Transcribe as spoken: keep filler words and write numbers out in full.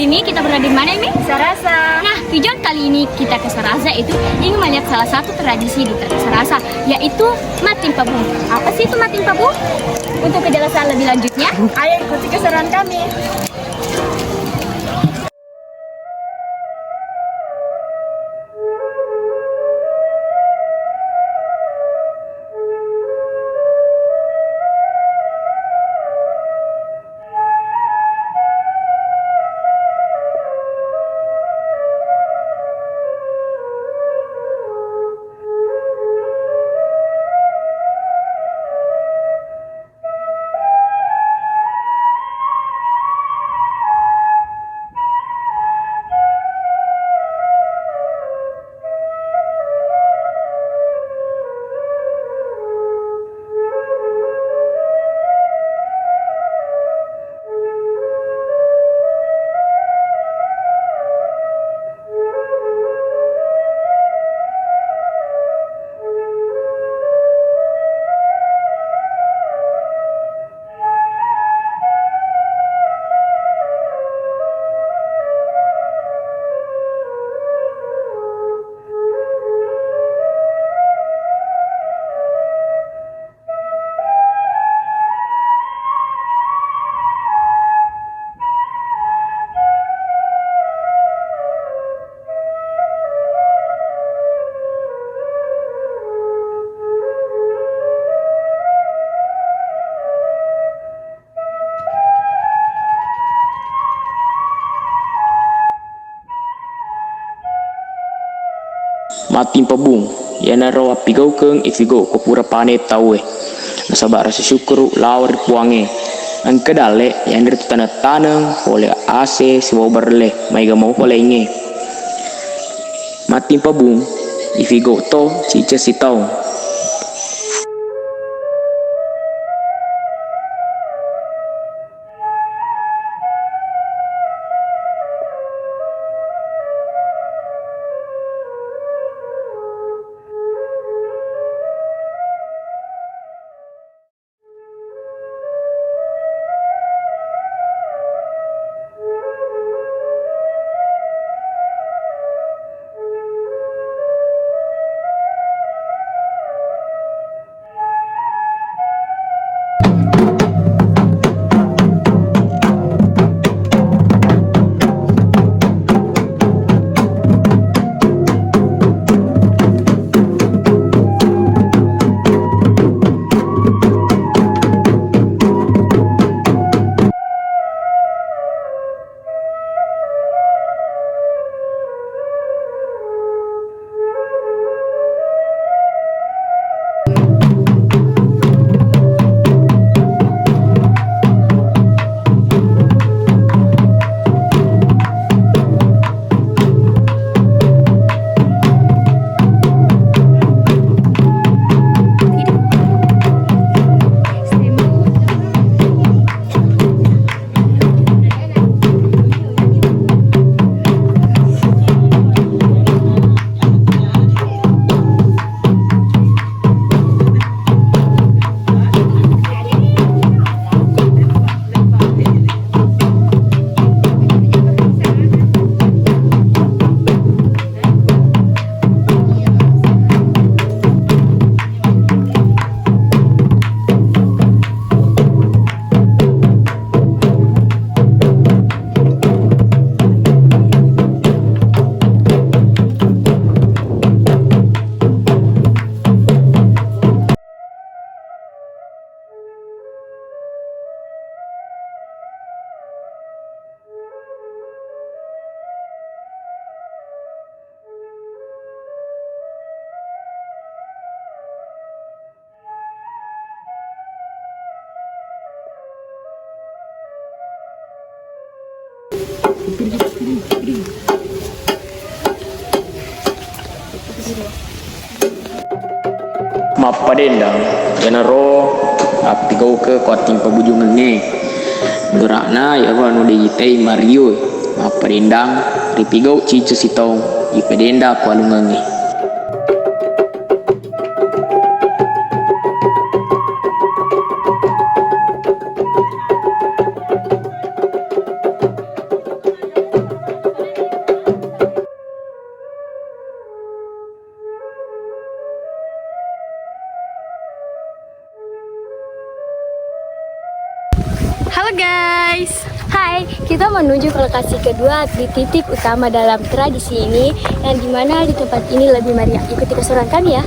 Ini kita berada di mana, Mi? Sarasa. Nah, tujuan kali ini kita ke Sarasa itu ingin melihat salah satu tradisi di Sarasa, yaitu Mating Pabung. Apa sih itu Mating Pabung? Untuk kejelasan lebih lanjutnya, ayo ikuti keseruan kami. Mating Pabung, iyanaro appigaukeng ifigau ko pura pane tauwe, nasaba rasa syukkuru lao ri Puangnge. Engka dalle, iyanaritu taneng-taneng, pole ase, sibawa berle, maega mopa laingnge. Mating Pabung, ifigau to ciceng sitaung. Mappadendang, iyanaro appigaukeng ko attimpabujungengnge. Bura'na iyaro anu dé itai mario. Mappadendang, ripigau cinca sitaung, ipedendang ko alungengnge. Menuju ke lokasi kedua di titik utama dalam tradisi ini, yang dimana di tempat ini lebih meriah. Ikuti keseruan kami ya.